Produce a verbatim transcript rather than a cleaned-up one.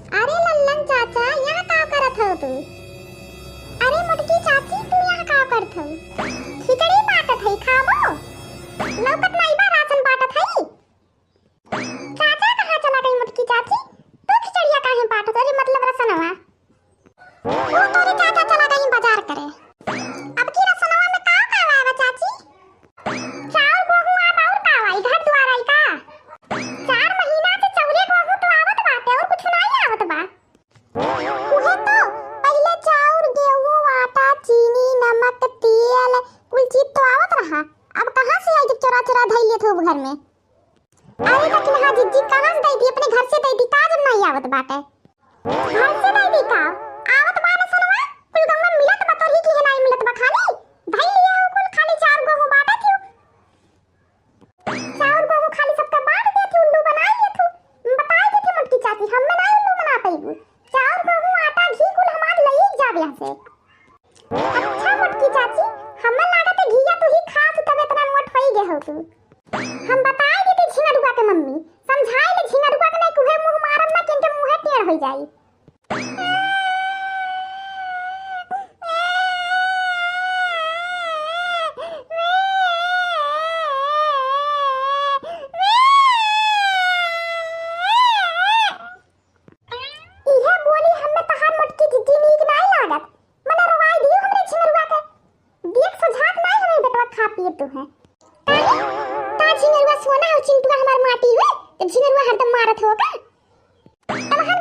अरे लल्लन चाचा, यहाँ का करत हौ तू? अरे मोटकी चाची, तू यहाँ का करत हौ? खिचड़ी बाँटत हई, खाबो? लौकत नाई बा, राशन बाँटत हई। चाचा कहाँ चला गई मोटकी चाची? तू खिचड़िया काहे बाँटत? अरे मतलब रसनवा। वो तोरे चाचा चला गई बाजार करे। अब की रसनवा में का का आवा चाची? चाउर, गेहूं, आटा और का आई? घर द्वार आई का? चार महीना से चाउरे गेहूं तो आवत बाटे और कुछ नाई आवत बा। उहे तो, पहिले चाउर, गेहूं, आटा, चीनी, नमक, तेल, कुल चीज तो आवत रहा। अब कहाँ से आई जब चोरा चोरा धई लेत हो घर में? अरे लेकिन हाँ जिज्जी, कहाँ से दई दी? अपने घर से दई दी, का जब नाई आवत बाटे? घर से दई दी का? आवत बा रसनवा, कुल गौवा मिलत बा, तोरही किहे नाई मिलत बा खाली? धई लिया हो कुल, खाली चाउर गेहूं बाँटत हो। चाउर गेहूं खाली सबका बाँट देत हो, उल्लू बनाई लेत हो। बताई देत हो मोटकी चाची, हमें नाई उल्लू बना पइबू। चाउर गेहूं आटा घी कुल हमार लई जाब यहाँ से। अच्छा मोटकी चाची, हमें लागत है घिया तू ही खात तब इतना मोट होई गए हो तू। हम बताई देते झिंगरुआ के मम्मी, समझाई ले झिंगरुआ के, नहीं कुहे मुँह मारब ना कि इनके मुँहे टेढ़ होई जाई। इहे बोली हमें तहार मोटकी जिज्जी नीक नाई लागत। मने रोवाई दियो हमरे झिंगरुआ के। देख सोझात नाई हमें बेटवा खा पिए तू है। तानी, ता झिंगरुआ सोना हो चिंटुआ हमार माटी हुए, तो झिंगरुआ हरदम मारत हो का? तब हम